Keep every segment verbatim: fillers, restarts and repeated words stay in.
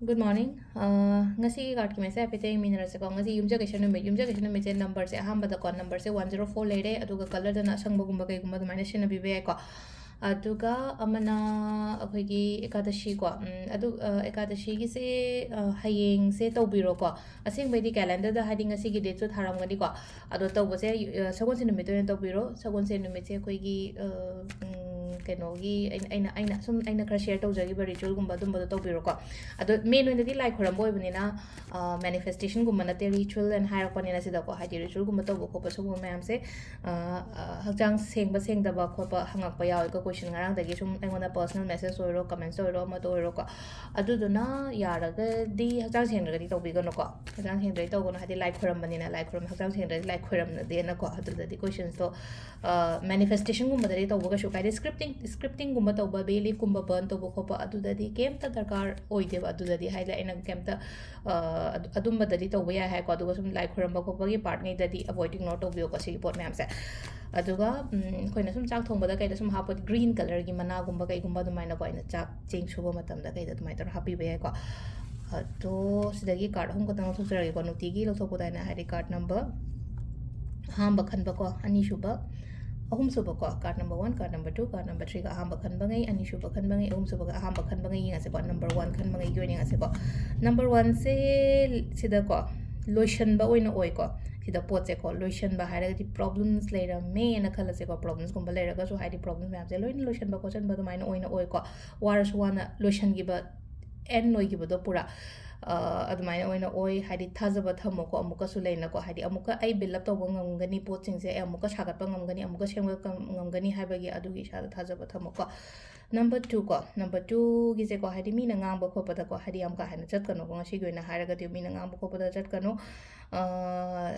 Good morning. ꯑ, ꯉꯁꯤꯒꯤ cardꯀꯤ message ꯍꯥꯏꯐꯦꯠꯇ ꯌꯦꯡꯃꯤꯟꯅꯔꯁꯦꯀꯣ꯫ ꯉꯁꯤ ꯌꯨꯝꯖꯀꯩꯁ ꯅꯨꯃꯤꯠ, ꯌꯨꯝꯖꯀꯩꯁ ꯅꯨꯃꯤꯠꯁꯦ numberꯁꯦ ꯑꯍꯥꯟꯕꯗꯀꯣ, numberꯁꯦ one zero four ꯂꯩꯔꯦ, ꯑꯗꯨꯒ colorꯗꯅ ꯑꯁꯪꯕꯒꯨꯝꯕ ꯀꯩꯒꯨꯝꯕ ꯑꯗꯨꯃꯥꯏꯅ ꯁꯤꯖꯤꯟꯅꯕꯤꯕ ꯌꯥꯏꯀꯣ꯫ ꯑꯗꯨꯒ ꯑꯃꯅ ꯑꯩꯈꯣꯏꯒꯤ ꯑꯦꯀꯥꯗꯁꯤꯀꯣ, ꯎꯝ, ꯑꯗꯨ, ꯑ, ꯑꯦꯀꯥꯗꯁꯤꯒꯤꯁꯦ, ꯑ, ꯍꯌꯦꯡꯁꯦ ꯇꯧꯕꯤꯔꯣꯀꯣ꯫ ꯑꯁꯦꯡꯕꯩꯗꯤ calendarꯗ ꯍꯥꯏꯗꯤ ꯉꯁꯤꯒꯤ dateꯁꯨ ꯊꯥꯔꯝꯒꯅꯤꯀꯣ꯫ ꯑꯗꯣ ꯇꯧꯕꯁꯦ, ꯑ, ꯁꯒꯣꯜꯁꯦꯟ ꯅꯨꯃꯤꯠꯇ ꯑꯣꯏꯅ ꯇꯧꯕꯤꯔꯣ꯫ ꯁꯒꯣꯜꯁꯦꯟ ꯅꯨꯃꯤꯠꯁꯦ ꯑꯩꯈꯣꯏꯒꯤ, ꯑ, ꯎꯝ, ꯀꯩꯅꯣꯒꯤ ꯑꯩꯅ, ꯑꯩꯅ, ꯑꯩꯅ ꯁꯨꯝ ꯑꯩꯅ ꯈꯔ share ꯇꯧꯖꯈꯤꯕ ritualꯒꯨꯝꯕ ꯑꯗꯨꯝꯕꯗꯣ ꯇꯧꯕꯤꯔꯣꯀꯣ꯫ ꯑꯗꯣ main ꯑꯣꯏꯅꯗꯤ ꯂꯥꯏ ꯈꯣꯏꯔꯝꯕ ꯑꯣꯏꯕꯅꯤꯅ, ꯑ, manifestationꯒꯨꯝꯕ ꯅꯠꯇꯦ, ritual ꯑꯅ ꯍꯥꯏꯔꯛꯄꯅꯤꯅ ꯁꯤꯗꯀꯣ, ꯍꯥꯏꯗꯤ ritualꯒꯨꯝꯕ ꯇꯧꯕ ꯈꯣꯠꯄ ꯁꯤꯒꯨꯝꯕ ꯃꯌꯥꯝꯁꯦ, ꯑ, ꯑ, ꯍꯛꯆꯥꯡ ꯁꯦꯡꯕ ꯁꯦꯡꯗꯕ ꯈꯣꯠꯄ ꯍꯪꯉꯛꯄ ꯌꯥꯎꯋꯦꯀꯣ, question ꯉꯔꯥꯡꯗꯒꯤ ꯁꯨꯝ ꯑꯩꯉꯣꯟꯗ personal message ꯑꯣꯏꯔꯣ, comments ꯑꯣꯏꯔꯣ, ꯑꯃꯗ ꯑꯣꯏꯔꯣꯀꯣ꯫ ꯑꯗꯨꯗꯨꯅ ꯌꯥꯔꯒꯗꯤ ꯍꯛꯆꯥꯡ ꯁꯦꯡꯗ꯭ꯔꯒꯗꯤ ꯇꯧꯕꯤꯒꯅꯨꯀꯣ꯫ ꯍꯛꯆꯥꯡ ꯁꯦꯡꯗ꯭ꯔꯗꯤ ꯇꯧꯒꯅꯨ, ꯍꯥꯏꯗꯤ ꯂꯥꯏ ꯈꯣꯏꯔꯝꯕꯅꯤꯅ, ꯂꯥꯏ ꯈꯣꯏꯔꯝ-, ꯍꯛꯆꯥꯡ ꯁꯦꯡꯗ꯭ꯔꯗꯤ ꯂꯥꯏ ꯈꯣꯏꯔꯝꯅꯗꯦꯅꯀꯣ꯫ ꯑꯗꯨꯗꯗꯤ questionsꯇꯣ, ꯑ, manifestationꯒꯨꯝꯕꯗꯗꯤ ꯇꯧꯕ ꯀꯩꯁꯨ ꯀꯥꯏꯗꯦ꯫ Scripting, scriptingꯒꯨꯝꯕ ꯇꯧꯕ, beliefꯀꯨꯝꯕ burn ꯇꯧꯕ ꯈꯣꯠꯄ, ꯑꯗꯨꯗꯗꯤ ꯀꯩꯝꯇ ꯗꯔꯀꯥꯔ ꯑꯣꯏꯗꯦꯕ꯫ ꯑꯗꯨꯗꯗꯤ ꯍꯥꯏꯗꯤ ꯑꯩꯅ ꯀꯩꯝꯇ, ꯑ, ꯑꯗꯨ-, ꯑꯗꯨꯝꯕꯗꯗꯤ ꯇꯧꯕ ꯌꯥꯏ ꯍꯥꯏꯀꯣ꯫ ꯑꯗꯨꯒ ꯁꯨꯝ ꯂꯥꯏ ꯈꯣꯏꯔꯝꯕ ꯈꯣꯠꯄꯒꯤ partꯉꯩꯗꯗꯤ avoid, ignore ꯇꯧꯕꯤꯌꯣꯀꯣ, ꯁꯤꯒꯤ ꯄꯣꯠ ꯃꯌꯥꯝꯁꯦ꯫ ꯑꯗꯨꯒ, ꯎꯝ, ꯑꯩꯈꯣꯏꯅ ꯁꯨꯝ ꯆꯥꯛ ꯊꯣꯡꯕꯗ ꯀꯩꯗ ꯁꯨꯝ ꯍꯥꯞꯄ green colorꯒꯤ ꯃꯅꯥꯒꯨꯝꯕ ꯀꯩꯒꯨꯝꯕ ꯑꯗꯨꯃꯥꯏꯅꯀꯣ, ꯑꯩꯅ ꯆꯥꯛ ꯆꯦꯡ ꯁꯨꯕ ꯃꯇꯝꯗ ꯀꯩꯗ ꯑꯗꯨꯃꯥꯏꯅ ꯇꯧꯔꯒ ꯍꯥꯞꯄꯤꯕ ꯌꯥꯏꯀꯣ꯫ ꯑꯗꯣ ꯁꯤꯗꯒꯤ card ꯑꯍꯨꯝ ꯈꯛꯇꯪ ꯂꯧꯊꯣꯛꯆꯔꯒꯦꯀꯣ, ꯅꯨꯡꯇꯤꯒꯤ ꯂꯧꯊꯣꯛꯄꯗ ꯑꯩꯅ ꯍꯥꯏꯗꯤ card number ꯑꯍꯥꯟꯕ ꯈꯟꯕꯀꯣ, ꯑꯅꯤꯁꯨꯕ, ꯑꯍꯨꯝꯁꯨꯕꯀꯣ, card number one, card number two, card number threeꯒ ꯑꯍꯥꯟꯕ ꯈꯟꯕꯉꯩ, ꯑꯅꯤꯁꯨꯕ ꯈꯟꯕꯉꯩ, ꯑꯍꯨꯝꯁꯨꯕꯒ ꯑꯍꯥꯟꯕ ꯈꯟꯕꯉꯩ ꯌꯦꯡꯉꯁꯦꯀꯣ, number one ꯈꯟꯕꯉꯩꯒꯤ ꯑꯣꯏꯅ ꯌꯦꯡꯉꯁꯦꯀꯣ꯫ Number oneꯁꯦ ꯁꯤꯗꯀꯣ, ꯂꯣꯏꯁꯟꯕ ꯑꯣꯏꯅ ꯑꯣꯏꯀꯣ꯫ ꯁꯤꯗ ꯄꯣꯠꯁꯦꯀꯣ, ꯂꯣꯏꯁꯟꯕ ꯍꯥꯏꯔꯒꯗꯤ problems ꯂꯩꯔꯝꯃꯦꯅ ꯈꯜꯂꯁꯦꯀꯣ, problemsꯀꯨꯝꯕ ꯂꯩꯔꯒꯁꯨ, ꯍꯥꯏꯗꯤ problems ꯃꯌꯥꯝꯁꯦ ꯂꯣꯏꯅ ꯂꯣꯏꯁꯟꯕ ꯈꯣꯠꯆꯟꯕ ꯑꯗꯨꯃꯥꯏꯅ ꯑꯣꯏꯅ ꯑꯣꯏꯀꯣ, ꯋꯥꯔꯁꯨ ꯋꯥꯅ ꯂꯣꯏꯁꯟꯈꯤꯕ, end ꯑꯣꯏꯈꯤꯕꯗꯣ ꯄꯨꯔꯥ, ꯑ, ꯑꯗꯨꯃꯥꯏꯅ ꯑꯣꯏꯅ ꯑꯣꯏ꯫ ꯍꯥꯏꯗꯤ ꯊꯥꯖꯕ ꯊꯝꯃꯣꯀꯣ, ꯑꯃꯨꯛꯀꯁꯨ ꯂꯩꯅꯀꯣ, ꯍꯥꯏꯗꯤ ꯑꯃꯨꯛꯀ ꯑꯩ build up ꯇꯧꯕ ꯉꯝꯒꯅꯤ ꯄꯣꯠꯁꯤꯡꯁꯦ, ꯑꯩ ꯑꯃꯨꯛꯀ ꯁꯥꯒꯠꯄ ꯉꯝꯒꯅꯤ, ꯑꯃꯨꯛꯀ ꯁꯦꯝꯒꯠꯄ ꯉꯝꯒꯅꯤ ꯍꯥꯏꯕꯒꯤ ꯑꯗꯨꯒꯤ ꯏꯁꯥꯗ ꯊꯥꯖꯕ ꯊꯝꯃꯣꯀꯣ꯫ Number two ꯀꯣ, number twoꯒꯤꯁꯦꯀꯣ, ꯍꯥꯏꯗꯤ ꯃꯤꯅ ꯉꯥꯡꯕ ꯈꯣꯠꯄꯗꯀꯣ, ꯍꯥꯏꯗꯤ ꯌꯥꯝ ꯀꯥ ꯍꯦꯟꯅ ꯆꯠꯀꯅꯨꯀꯣ, ꯉꯁꯤꯒꯤ ꯑꯣꯏꯅ ꯍꯥꯏꯔꯒꯗꯤ ꯃꯤꯅ ꯉꯥꯡꯕ ꯈꯣꯠꯄꯗ ꯆꯠꯀꯅꯨ꯫ ꯑ,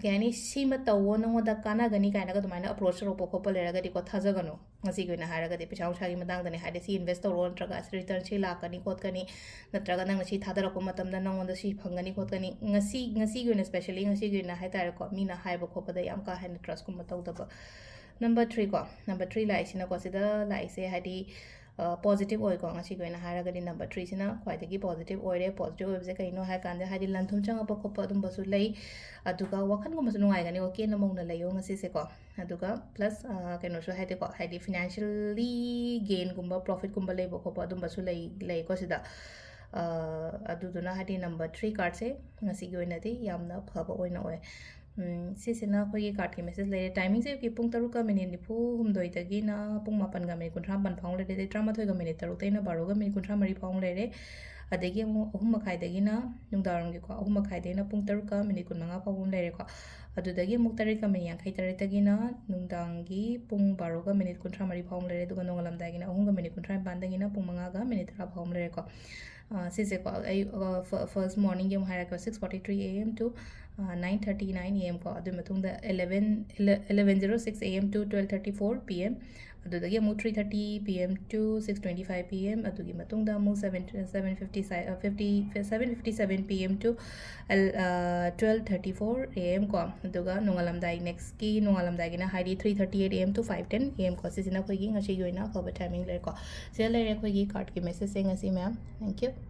ꯀꯩ ꯍꯥꯏꯅꯤ, "ꯁꯤꯃ ꯇꯧꯋꯣ, ꯅꯉꯣꯟꯗ ꯀꯥꯟꯅꯒꯅꯤ" ꯀꯥꯏꯅꯒ ꯑꯗꯨꯃꯥꯏꯅ approach ꯇꯧꯔꯛꯄ ꯈꯣꯠꯄ ꯂꯩꯔꯒꯗꯤꯀꯣ, ꯊꯥꯖꯒꯅꯨ꯫ ꯉꯁꯤꯒꯤ ꯑꯣꯏꯅ ꯍꯥꯏꯔꯒꯗꯤ ꯄꯩꯁꯥ ꯅꯨꯡꯁꯥꯒꯤ ꯃꯇꯥꯡꯗꯅꯦ, ꯍꯥꯏꯗꯤ ꯁꯤ invest ꯇꯧꯔꯣ, ꯅꯠꯇ꯭ꯔꯒ ꯑꯁ return ꯁꯤ ꯂꯥꯛꯀꯅꯤ ꯈꯣꯠꯀꯅꯤ, ꯅꯠꯇ꯭ꯔꯒ ꯅꯪꯅ ꯁꯤ ꯊꯥꯗꯔꯛꯄ ꯃꯇꯝꯗ ꯅꯉꯣꯟꯗ ꯁꯤ ꯐꯪꯒꯅꯤ ꯈꯣꯠꯀꯅꯤ꯫ ꯉꯁꯤ, ꯉꯁꯤꯒꯤ ꯑꯣꯏꯅ, specially ꯉꯁꯤꯒꯤ ꯑꯣꯏꯅ ꯍꯥꯏꯇꯥꯔꯦꯀꯣ, ꯃꯤꯅ ꯍꯥꯏꯕ ꯈꯣꯠꯄꯗ ꯌꯥꯝ ꯀꯥ ꯍꯦꯟꯅ trustꯀꯨꯝꯕ ꯇꯧꯗꯕ꯫ Number three ꯀꯣ, number three ꯂꯥꯛꯏꯁꯤꯅꯀꯣ, ꯁꯤꯗ ꯂꯥꯛꯏꯁꯦ ꯍꯥꯏꯗꯤ, ꯄꯣꯖꯤꯇꯤꯞ ꯑꯣꯏꯀꯣ꯫ ꯉꯁꯤꯒꯤ ꯑꯣꯏꯅ ꯍꯥꯏꯔꯒꯗꯤ ꯅꯝꯕꯔ ꯊ꯭ꯔꯤꯁꯤꯅ ꯈ꯭ꯋꯥꯏꯗꯒꯤ ꯄꯣꯖꯤꯇꯤꯞ ꯑꯣꯏꯔꯦ꯫ ꯄꯣꯖꯤꯇꯤꯞ ꯑꯣꯏꯕꯁꯦ ꯀꯩꯅꯣ ꯍꯥꯏ ꯀꯥꯟꯗ, ꯍꯥꯏꯗꯤ ꯂꯟ ꯊꯨꯝ ꯆꯪꯉꯛꯄ ꯈꯣꯠꯄ ꯑꯗꯨꯝꯕꯁꯨ ꯂꯩ, ꯑꯗꯨꯒ ꯋꯥꯈꯜꯒꯨꯝꯕꯁꯨ ꯅꯨꯡꯉꯥꯏꯒꯅꯤꯀꯣ꯫ ꯀꯦꯅ ꯃꯧꯅ ꯂꯩꯌꯣ ꯉꯁꯤꯁꯦꯀꯣ꯫ ꯑꯗꯨꯒ ꯄ꯭ꯂꯁ ꯀꯩꯅꯣꯁꯨ ꯍꯥꯏꯗꯤꯀꯣ, ꯍꯥꯏꯗꯤ ꯐꯤꯅꯥꯟꯁꯤꯌꯦꯜꯂꯤ ꯒꯦꯟꯒꯨꯝꯕ, ꯄ꯭ꯔꯣꯐꯤꯠꯀꯨꯝꯕ ꯂꯩꯕ ꯈꯣꯠꯄ ꯑꯗꯨꯝꯕꯁꯨ ꯂꯩ, ꯂꯩꯀꯣ ꯁꯤꯗ꯫ ꯑꯗꯨꯗꯨꯅ ꯍꯥꯏꯗꯤ ꯅꯝꯕꯔ ꯊ꯭ꯔꯤ ꯀꯥꯔꯠꯁꯦ ꯉꯁꯤꯒꯤ ꯑꯣꯏꯅꯗꯤ ꯌꯥꯝꯅ ꯐꯕ ꯑꯣꯏꯅ ꯑꯣꯏ꯫ ꯁꯤꯁꯤꯅ ꯑꯩꯈꯣꯏꯒꯤ ꯀꯥꯔꯠꯀꯤ ꯃꯦꯁꯦꯖ ꯂꯩꯔꯦ꯫ ꯇꯥꯏꯃꯤꯡꯁꯦ ꯑꯌꯨꯛꯀꯤ ꯄꯨꯡ ꯇꯔꯨꯛꯀ ꯃꯤꯅꯤꯠ ꯅꯤꯐꯨ ꯍꯨꯝꯗꯣꯏꯗꯒꯤꯅ ꯄꯨꯡ ꯃꯥꯄꯟꯒ ꯃꯤꯅꯤꯠ ꯀꯨꯟꯊ꯭ꯔꯥ ꯃꯥꯄꯟ ꯐꯥꯎ ꯂꯩꯔꯦ꯫ ꯑꯗꯩ ꯇꯔꯥꯃꯥꯊꯣꯏꯒ ꯃꯤꯅꯤꯠ ꯇꯔꯨꯛꯇꯩꯅ ꯕꯥꯔꯣꯒ ꯃꯤꯅꯤꯠ ꯀꯨꯟꯊ꯭ꯔꯥ ꯃꯔꯤ ꯐꯥꯎ ꯂꯩꯔꯦ꯫ ꯑꯗꯒꯤ ꯑꯃꯨꯛ ꯑꯍꯨꯝ ꯃꯈꯥꯏꯗꯒꯤꯅ, ꯅꯨꯡꯗꯥꯡꯋꯥꯏꯔꯝꯒꯤꯀꯣ, ꯑꯍꯨꯝ ꯃꯈꯥꯏꯗꯒꯤꯅ ꯄꯨꯡ ꯇꯔꯨꯛꯀ ꯃꯤꯅꯤꯠ ꯀꯨꯟꯃꯉꯥ ꯐꯥꯎꯕ ꯑꯃ ꯂꯩꯔꯦꯀꯣ꯫ ꯑꯗꯨꯗꯒꯤ ꯑꯃꯨꯛ ꯇꯔꯦꯠꯀ ꯃꯤꯅꯤꯠ ꯌꯥꯡꯈꯩ ꯇꯔꯦꯠꯇꯒꯤꯅ ꯅꯨꯡꯗꯥꯡꯒꯤ ꯄꯨꯡ ꯕꯥꯔꯣꯒ ꯃꯤꯅꯤꯠ ꯀꯨꯟꯊ꯭ꯔꯥ ꯃꯔꯤ ꯐꯥꯎꯕ ꯂꯩꯔꯦ꯫ ꯑꯗꯨꯒ ꯅꯣꯡꯉꯥꯜꯂꯝꯗꯥꯏꯒꯤꯅ ꯑꯍꯨꯝꯒ ꯃꯤꯅꯤꯠ ꯀꯨꯟꯊ꯭ꯔꯥ ꯅꯤꯄꯥꯟꯗꯒꯤꯅ ꯄꯨꯡ ꯃꯉꯥꯒ ꯃꯤꯅꯤꯠ ꯇꯔꯥ ꯐꯥꯎꯕ ꯂꯩꯔꯦꯀꯣ꯫ ꯁꯤꯁꯦꯀꯣ, ꯑꯩ ꯐꯥꯔꯁ ꯃꯣꯔꯅꯤꯡꯒꯤ ꯑꯃꯨꯛ ꯍꯥꯏꯔꯛꯀꯦ꯫ Six forty three A M to nine thirty nine A M ꯀꯣ꯫ ꯑꯗꯨꯒꯤ ꯃꯇꯨꯡꯗ eleven, eleven zero six A M to twelve thirty four P M, ꯑꯗꯨꯗꯒꯤ ꯑꯃꯨꯛ three thirty P M to six twenty five P M, ꯑꯗꯨꯒꯤ ꯃꯇꯨꯡꯗ ꯑꯃꯨꯛ seven, seven fifty, fifty, seven fifty seven P M to twelve thirty four A M ꯀꯣ꯫ ꯑꯗꯨꯒ ꯅꯣꯡꯉꯥꯜꯂꯝꯗꯥꯏ, ꯅꯦꯛꯁꯀꯤ ꯅꯣꯡꯉꯥꯜꯂꯝꯗꯥꯏꯒꯤꯅ ꯍꯥꯏꯗꯤ three thirty eight A M to five ten A M ꯀꯣ꯫ ꯁꯤꯁꯤꯅ ꯑꯩꯈꯣꯏꯒꯤ ꯉꯁꯤꯒꯤ ꯑꯣꯏꯅ ꯑꯐꯕ ꯇꯥꯏꯃꯤꯡ ꯂꯩꯔꯦꯀꯣ꯫ ꯁꯤꯗ ꯂꯩꯔꯦ ꯑꯩꯈꯣꯏꯒꯤ ꯀꯥꯔꯠꯀꯤ ꯃꯦꯁꯦꯖꯁꯦ ꯉꯁꯤ, ꯃꯌꯥꯝ꯫ Thank you꯫